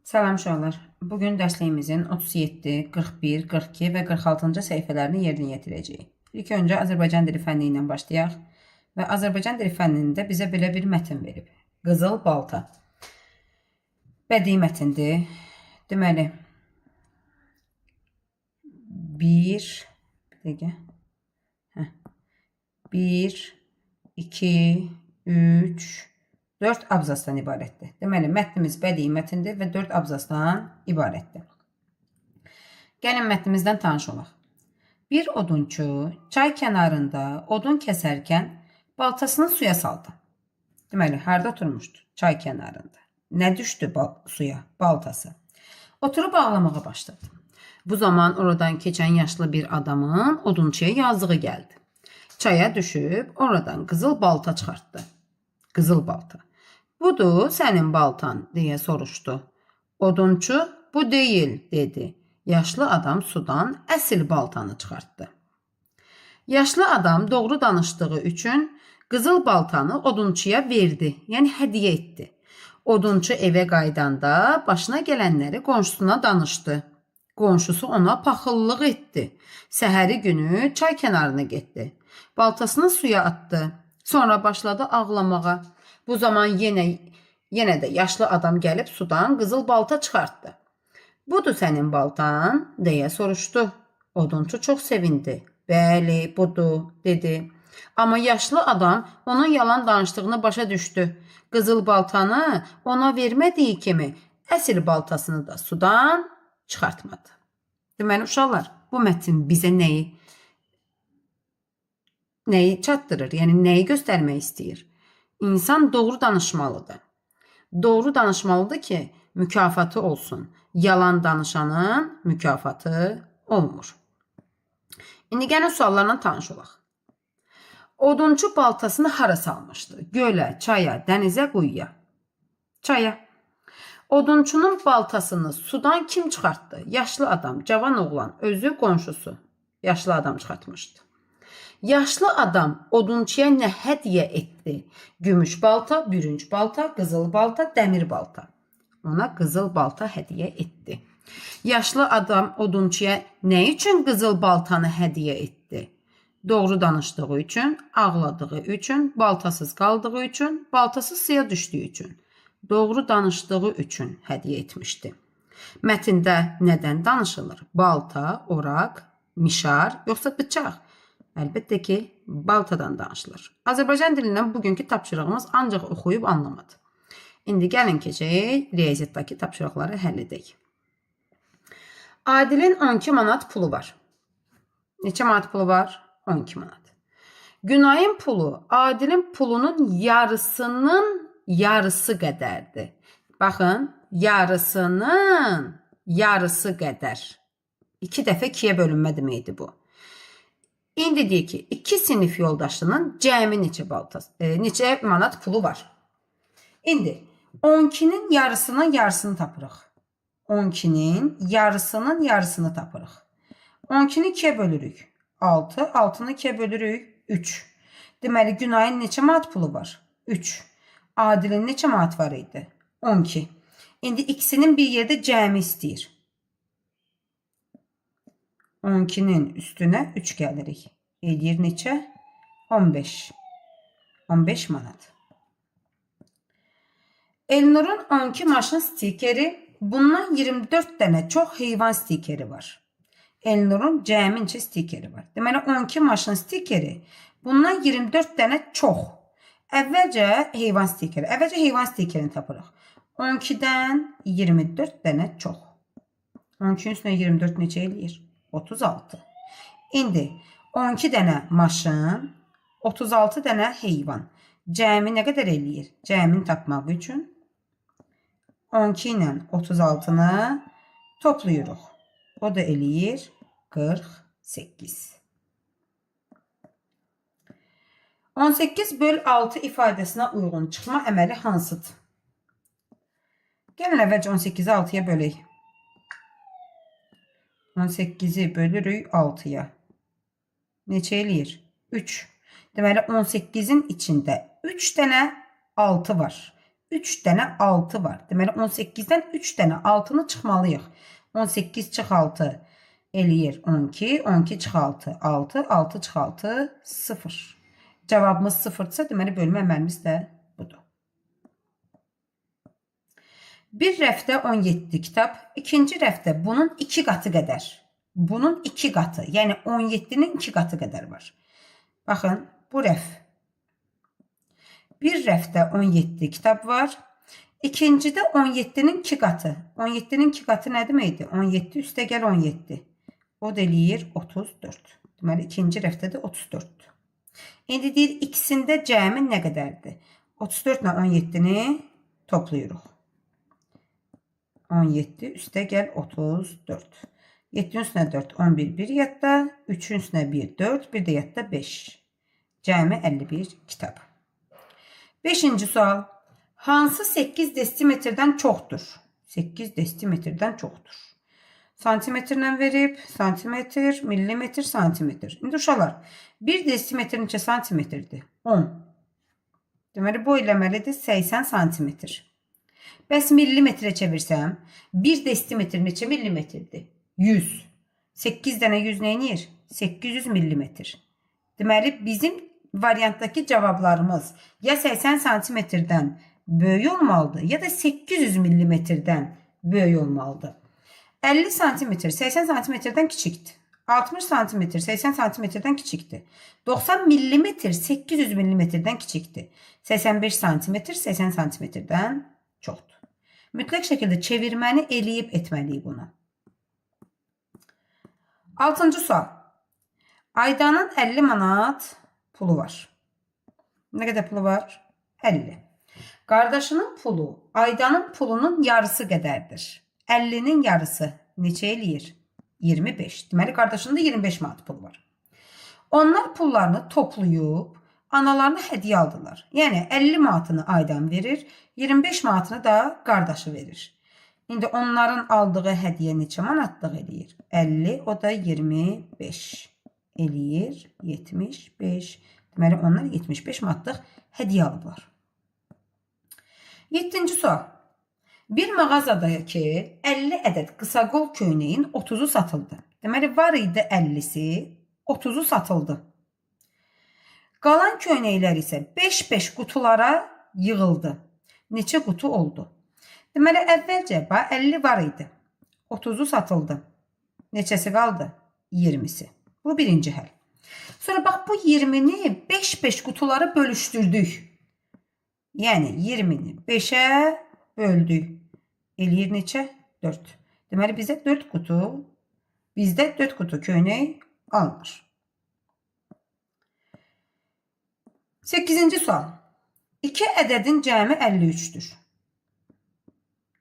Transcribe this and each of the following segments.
Salam uşaqlar. Bugün dərsliyimizin 37, 41, 42 və 46-cı səhifələrini yerinə yetirəcəyik. İlk öncə Azərbaycan dili fənni ilə başlayaq və Azərbaycan dili fənnində bizə belə bir mətn verib. Qızıl balta. Bədii mətndir. Deməli, 1, bir dəqiqə. Hə. 1, 2, 3, 4 abzasdan ibarətdir. Deməli, mətnimiz bədii mətndir və 4 abzasdan ibarətdir. Gəlin mətnimizdən tanış olaq. Bir odunçu çay kənarında odun kəsərkən baltasını suya saldı. Deməli, harda oturmuşdu? Çay kənarında. Nə düşdü suya? Baltası. Oturub ağlamağa başladı. Bu zaman oradan keçən yaşlı bir adamın odunçuya yazığı gəldi. Çaya düşüb oradan qızıl balta çıxartdı. Qızıl balta. Budur sənin baltan, deyə soruşdu. Odunçu bu deyil, dedi. Yaşlı adam sudan əsl baltanı çıxartdı. Yaşlı adam doğru danışdığı üçün qızıl baltanı odunçuya verdi, yəni hədiyyə etdi. Odunçu evə qayıdanda başına gələnləri qonşusuna danışdı. Qonşusu ona paxıllıq etdi. Səhəri günü çay kənarına getdi. Baltasını suya atdı. Sonra başladı ağlamağa. Bu zaman yenə də yaşlı adam gəlib sudan qızıl balta çıxartdı. Budur sənin baltan, deyə soruşdu. Odunçu çox sevindi. Bəli, budur, dedi. Amma yaşlı adam onun yalan danışdığını başa düşdü. Qızıl baltanı ona vermədiyi kimi əsl baltasını da sudan çıxartmadı. Deməli, uşaqlar, bu mətn bizə nəyi çatdırır? Yəni nəyi göstərmək istəyir? İnsan doğru danışmalıdır. Doğru danışmalıdır ki, mükafatı olsun. Yalan danışanın mükafatı olmur. İndi gəlin suallarla tanış olaq. Odunçu baltasını hara salmışdı? Gölə, çaya, dənizə, quyuya. Çaya. Odunçunun baltasını sudan kim çıxartdı? Yaşlı adam, cavan oğlan, özü, qonşusu. Yaşlı adam çıxartmışdı. Yaşlı adam odunçuya nə hədiyyə etdi? Gümüş balta, bürünc balta, qızıl balta, dəmir balta. Ona qızıl balta hədiyyə etdi. Yaşlı adam odunçuya nə üçün qızıl baltanı hədiyyə etdi? Doğru danışdığı üçün, ağladığı üçün, baltasız qaldığı üçün, baltası suya düşdüyü üçün. Doğru danışdığı üçün hədiyyə etmişdi. Mətndə nədən danışılır? Balta, oraq, mişar, yoxsa bıçaq? Əlbəttə ki, baltadan danışılır. Azərbaycan dilindən bugünkü tapşırığımız ancaq oxuyub anlamadır. İndi gəlin keçək riyaziyyatdakı tapşırıqları həll edək. Adilin 12 manat pulu var. Neçə manat pulu var? 12 manat. Günayın pulu Adilin pulunun yarısının yarısı qədərdir. Baxın, yarısının yarısı qədər. 2 dəfə 2-yə bölünmə deməkdir bu. İndi deyir ki, iki sinif yoldaşının cəmi neçə manat pulu var. İndi 12-nin yarısının yarısını tapırıq. 12-nin yarısının yarısını tapırıq. 12-ni 2-yə bölürük. 6, 6-nı 2-yə bölürük. 3. Deməli, Günayın neçə manat pulu var? 3. Adilin neçə manat var idi? 12. İndi ikisinin bir yerdə cəmi istəyir. 12-nin üstünə 3 gəlirik. Eləyir neçə? 15. 15 manat. Elnurun 12 maşın stikeri, bundan 24 dənə çox heyvan stikeri var. Elnurun cəmi neçə stikeri var? Deməli 12 maşın stikeri, bundan 24 dənə çox. Əvvəlcə heyvan stikeri. Əvvəlcə heyvan stikerini tapırıq. 12-dən 24 dənə çox. 12-nin üstünə 24 neçə eləyir? 36. İndi 12 dənə maşın, 36 dənə heyvan. Cəmi nə qədər eləyir? Cəmini tapmaq üçün 12 ilə 36-nı toplayırıq. O da eləyir 48. 18 böl 6 ifadəsinə uyğun çıxma əməli hansıdır? Gəlin əvvəlcə 18-i 6-ya bölək. 18-i bölürük 6-ya. Neçə eləyir? 3. Deməli 18-in içində 3 dənə 6 var. 3 dənə 6 var. Deməli 18-dən 3 dənə 6-nı çıxmalıyıq. 18 çıx 6 eləyir 12, 12 çıx 6, 6, 6 çıx 6, 0. Cavabımız 0-dırsa, deməli bölmə əməlimiz də budur. Bir rəfdə 17 kitab, ikinci rəfdə bunun 2 qatı qədər. Bunun 2 qatı, yəni 17-nin 2 qatı qədər var. Baxın, bu rəf. Bir rəfdə 17 kitab var. İkincidə 17-nin 2 qatı. 17-nin 2 qatı nə deməkdir? 17 üstə gəl 17. O da eləyir 34. Deməli, ikinci rəfdə də 34-dür. İndi deyir, ikisində cəmi nə qədərdir? 34 ilə 17-ni toplayırıq. 17 üstə gəl 34. 7-nin üstünə 4, 11, 1 yadda. 3-ün üstünə 1, 4, bir də yadda 5. Cəmi 51 kitab. Beşinci sual. Hansı 8 desimetrdən çoxdur? 8 desimetrdən çoxdur. Santimetrlə verib, santimetr, millimetr, santimetr. İndi uşaqlar, 1 desimetr neçə santimetrdir? 10. Deməli, bu eləməlidir 80 santimetr. Bəs millimetrə çevirsəm, 1 desimetr neçə millimetrdir? 100. 8 dənə 100 nə eləyir? 800 millimetr. Deməli, bizim variantdakı cavablarımız ya 80 santimetrdən böyük olmalıdır, ya da 800 millimetrdən böyük olmalıdır. 50 santimetr 80 santimetrdən kiçikdir. 60 santimetr 80 santimetrdən kiçikdir. 90 millimetr 800 millimetrdən kiçikdir. 85 santimetr 80 santimetrdən çoxdur. Mütləq şəkildə çevirməni eləyib etməliyik bunu. Altıncı sual. Aydanın 50 manat pulu var. Nə qədər pulu var? 50. Qardaşının pulu Aydanın pulunun yarısı qədərdir. 50-nin yarısı neçə eləyir? 25. Deməli, qardaşının da 25 manat pulu var. Onlar pullarını toplayıb analarına hədiyyə aldılar. Yəni 50 manatını Aydan verir, 25 manatını da qardaşı verir. İndi onların aldığı hədiyyə neçə manatlıq eləyir? 50, o da 25 eləyir 75. Deməli, onlar 75 manatlıq hədiyyə alıblar. Yeddinci sual. Bir mağazadakı 50 ədəd qısaqol köynəyin 30-u satıldı. Deməli, var idi 50-si, 30-u satıldı. Qalan köynəklər isə 5-5 qutulara yığıldı. Neçə qutu oldu? Deməli, əvvəlcə 50 var idi. 30-u satıldı. Neçəsi qaldı? 20-si. Bu birinci həll. Sonra bax bu 20-ni 5-5 qutulara bölüşdürdük. Yəni 20-ni 5-ə böldük. Eləyir neçə? 4. Deməli bizə 4 qutu, bizdə 4 qutu köynək alınır. 8-ci sual. 2 ədədin cəmi 53-dür.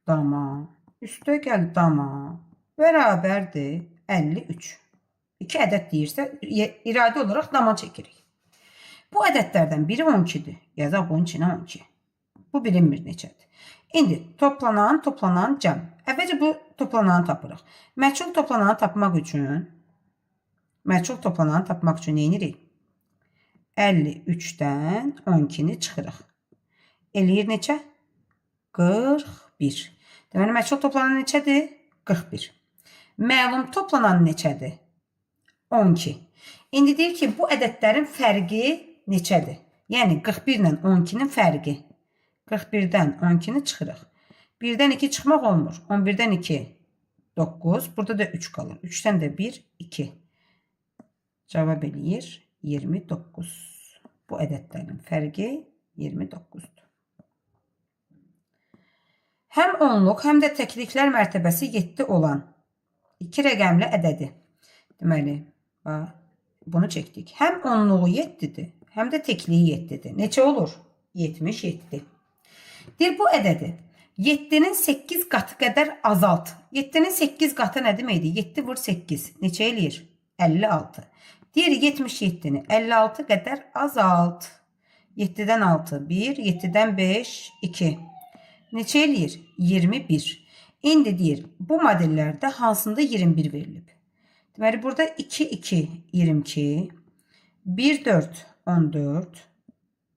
Dama, üstə gəl dama, bərabərdir 53. 2 ədəd deyirsə, iraди olaraq dama çəkirik. Bu ədədlərdən biri 12-dir. Yazaq bunun içinə 12. Bu bilinmir neçədir. İndi toplanan, toplanan cəm. Əvvəlcə bu toplananı tapırıq. Məchul toplananı tapmaq üçün nə edirik? 53-dən 12-ni çıxırıq. Eləyir neçə? 41. Deməli, məchul toplanan neçədir? 41. Məlum toplanan neçədir? 12. İndi deyir ki, bu ədədlərin fərqi neçədir? Yəni 41 ilə 12-nin fərqi. 41-dən 12-ni çıxırıq. 1-dən 2 çıxmaq olmur. 11-dən 2, 9. Burada da 3 qalır. 3-dən də 1, 2. Cavab eləyir 29. Bu ədədlərin fərqi 29-dur. Həm onluq, həm də təkliklər mərtəbəsi 7 olan iki rəqəmli ədədi. Deməli, bunu çəkdik. Həm onluğu 7-dir, həm də təkliyi 7-dir. Neçə olur? 77. Deyir, bu ədədi 7-nin 8 qatı qədər azalt. 7-nin 8 qatı nə deməkdir? 7 vur 8. Neçə eləyir? 56. Deyir, 77-ni 56 qədər azalt. 7-dən 6, 1, 7-dən 5, 2. Neçə eləyir? 21. İndi deyir, bu modellərdə hansında 21 verilib? Deməli, burada 2, 2, 22, 1, 4, 14,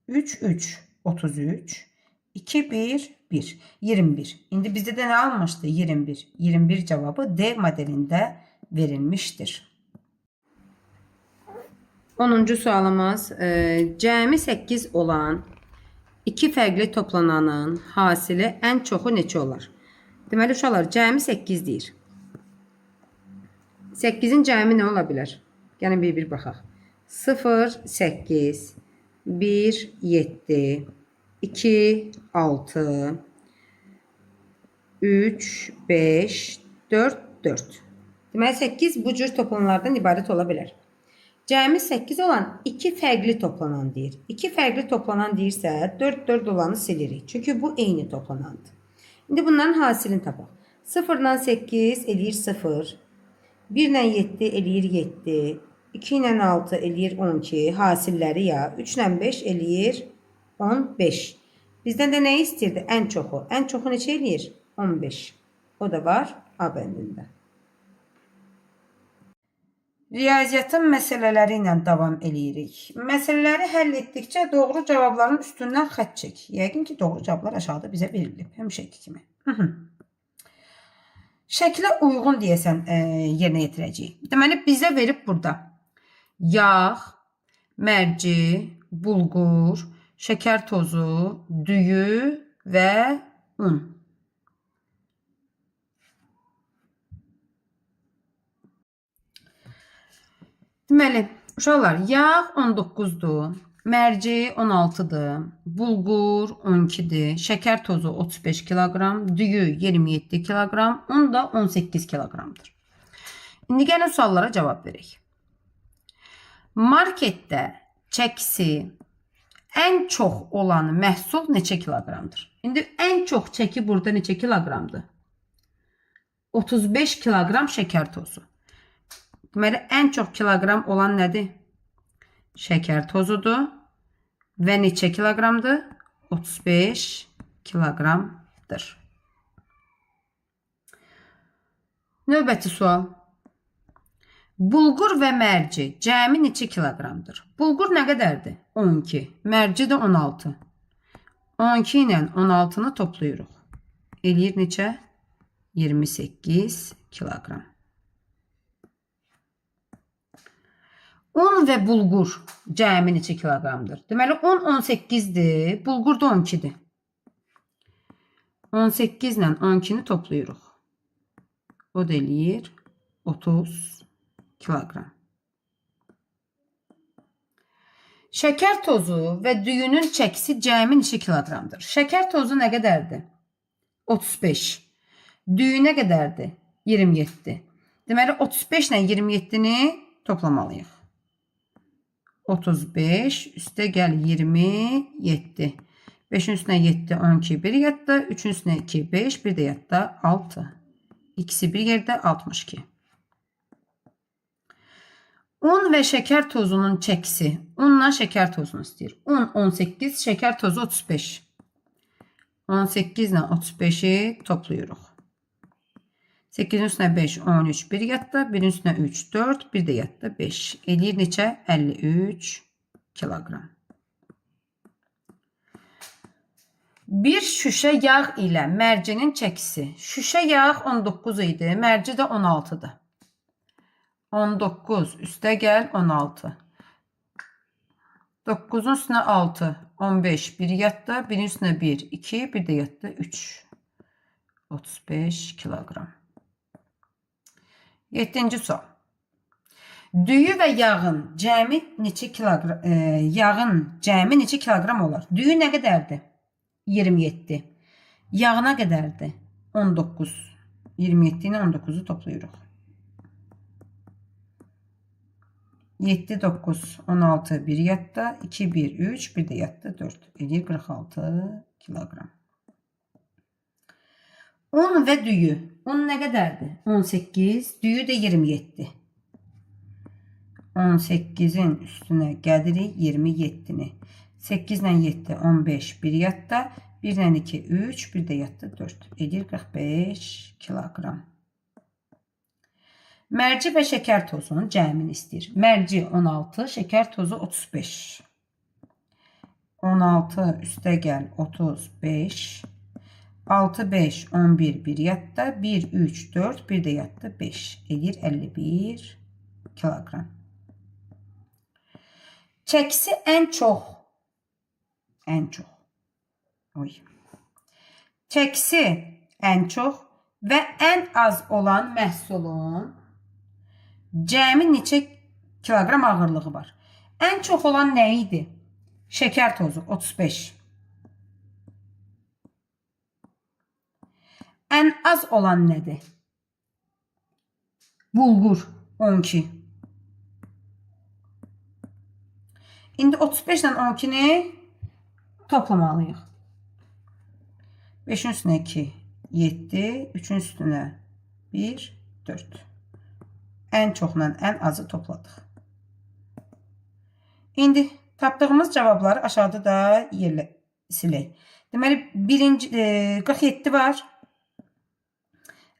3, 3, 33, 2, 1, 1. 21. İndi bizdə də nə almışdı? 21. 21 cavabı D modelində verilmişdir. 10-cu sualımız cəmi 8 olan iki fərqli toplananın hasili ən çoxu neçə olar? Deməli, uşaqlar, cəmi 8 deyir. 8-in cəmi nə ola bilər? Gəlin bir-bir baxaq. 0, 8, 1, 7, 2, 6, 3, 5, 4, 4. Deməli, 8 bu cür toplananlardan ibarət ola bilər. Cəmi 8 olan iki fərqli toplanan deyir. İki fərqli toplanan deyirsə, 4, 4 olanı silirik. Çünki bu eyni toplanandır. İndi bunların hasilini tapaq. 0 ilə 8 eləyir 0. 1 ilə 7 eləyir 7. 2 ilə 6 eləyir 12. Hasilləri ya. 3 ilə 5 eləyir 15. Bizdən də nə istəyirdi? Ən çoxu. Ən çoxu neçə eləyir? 15. O da var A bəndində. Riyaziyyatın məsələləri ilə davam eləyirik. Məsələləri həll etdikcə doğru cavabların üstündən xətt çək. Yəqin ki, doğru cavablar aşağıda bizə verilib. Həmişəki kimi. Şəklə uyğun deyəsən yerinə yetirəcəyik. Deməli, bizə verib burada yağ, mərci, bulgur, şəkər tozu, düyü və un. Deməli, uşaqlar, yağ 19-dur, mərci 16-dır, bulgur 12-dir, şəkər tozu 35 kiloqram, düyü 27 kiloqram, un da 18 kiloqramdır. İndi gəlin suallara cavab verək. Marketdə çəkisi ən çox olan məhsul neçə kiloqramdır? İndi ən çox çəki burada neçə kiloqramdır? 35 kiloqram şəkər tozu. Deməli, ən çox kiloqram olan nədir? Şəkər tozudur. Və neçə kiloqramdır? 35 kiloqramdır. Növbəti sual. Bulgur və mərci cəmi neçə kiloqramdır? Bulgur nə qədərdir? 12. Mərci də 16. 12 ilə 16-nı toplayırıq. Eləyir neçə? 28 kiloqram. Un və bulgur cəmi neçə kiloqramdır? Deməli, un 18-dir, bulgur da 12-dir. 18 ilə 12-ni toplayırıq. O da eləyir 30 kiloqram. Şəkər tozu və düyünün çəkisi cəmi neçə kiloqramdır? Şəkər tozu nə qədərdir? 35. Düyü nə qədərdir? 27. Deməli, 35 ilə 27-ni toplamalıyıq. 35 üstə gəl 27. 5-in üstünə 7, 12, 1 yatda. 3-ün üstünə 2, 5, 1 də yatda 6. İkisi bir yerdə 62. Un və şəkər tozunun çəkisi. Unla şəkər tozunu istəyir. Un 18, şəkər tozu 35. 18 ilə 35-i toplayırıq. 8-in üstünə 5, 13, 1 yatda. 1-in üstünə 3, 4, 1 də yatda 5. Eləyir neçə? 53 kiloqram. Bir şüşə yağ ilə mərcinin çəkisi. Şüşə yağ 19 idi, mərci də 16-dır. 19 üstə gəl 16. 9-un üstünə 6, 15, 1 yatda. 1-in üstünə 1, 2, 1 də yatda 3. 35 kiloqram. 7-ci sual. Düyü və yağın cəmi neçə kiloqram yağın cəmi neçə kiloqram olar? Düyü nə qədərdir? 27. Yağ nə qədərdir? 19. 27 ilə 19-u toplayırıq. 7, 9, 16, 1 yatda. 2, 1, 3, 1 də yatda 4. Eləyir 46 kiloqram. Un və düyü. Un nə qədərdir? 18. Düyü də 27. 18-in üstünə gəlirik 27-ni. 8 ilə 7, 15, 1 yatda. 1 ilə 2, 3, 1 də yatda 4. Edir 45 kiloqram. Mərci və şəkər tozunun cəmini istəyir. Mərci 16, şəkər tozu 35. 16 üstə gəl 35. 6, 5, 11, 1 yatda. 1, 3, 4, 1 də yatdı 5. Eləyir 51 kiloqram. Çəkisi ən çox. Ən çox. Oy. Çəkisi ən çox və ən az olan məhsulun cəmi neçə kiloqram ağırlığı var? Ən çox olan nə idi? Şəkər tozu 35. Ən az olan nədir? Bulgur 12. İndi 35 ilə 12-ni toplamalıyıq. 5-in üstünə 2, 7, 3-ün üstünə 1, 4. Ən çoxla ən azı topladıq. İndi tapdığımız cavabları aşağıda da yerlə silək. Deməli, birinci, 47 var,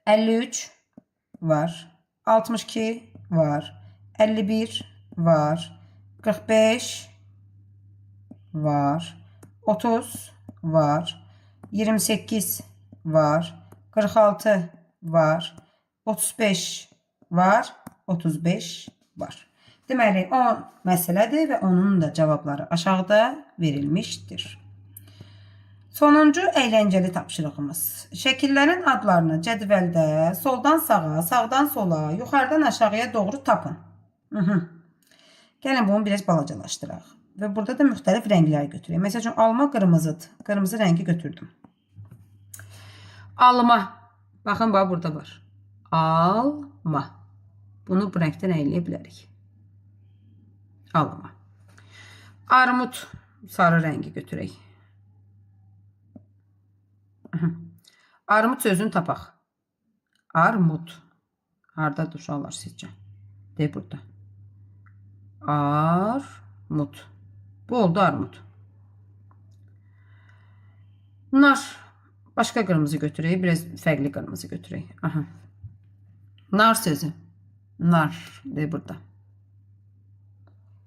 53 var, 62 var, 51 var, 45 var, 30 var, 28 var, 46 var, 35 var, 35 var. Deməli, 10 məsələdir və onun da cavabları aşağıda verilmişdir. Sonuncu əyləncəli tapşırığımız. Şəkillərin adlarını cədvəldə soldan sağa, sağdan sola, yuxarıdan aşağıya doğru tapın. Gəlin bunu biraz balacalaşdıraq. Və burada da müxtəlif rənglər götürək. Məsəl üçün, alma qırmızıdır. Qırmızı rəngi götürdüm. Alma. Baxın, bax, burada var. Alma. Bunu bu rəngdən eləyə bilərik. Alma. Armud. Sarı rəngi götürək. Armud sözünü tapaq. Armud. Hardadır uşaqlar sizcə? De burada. Armud. Bu oldu armud. Nar. Başqa qırmızı götürək. Biraz fərqli qırmızı götürək. Aha. Nar sözü. Nar. De burada.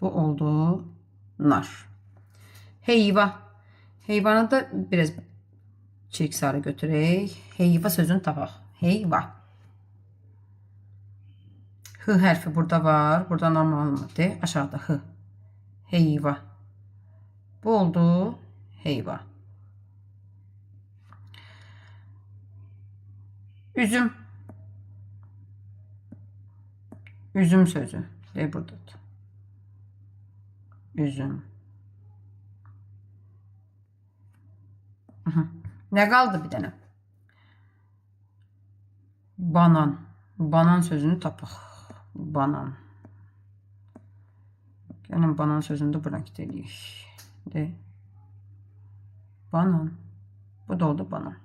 Bu oldu nar. Heyva. Heyvanı da biraz çirik sarı götürək. Heyva sözünü tapaq. Heyva. H hərfi burada var. Buradan almadı. Aşağıda H. Heyva. Bu oldu heyva. Üzüm. Üzüm sözü. De buradadır. Üzüm. Nə qaldı bir dənə? Banan. Banan sözünü tapaq. Banan. Gəlin banan sözünü də bu rəngdə eləyək. De. Banan. Bu da oldu banan.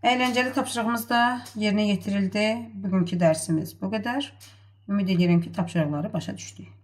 Əyləncəli tapşırığımız da yerinə yetirildi. Bugünkü dərsimiz bu qədər. Ümid edirəm ki, tapşırıqları başa düşdük.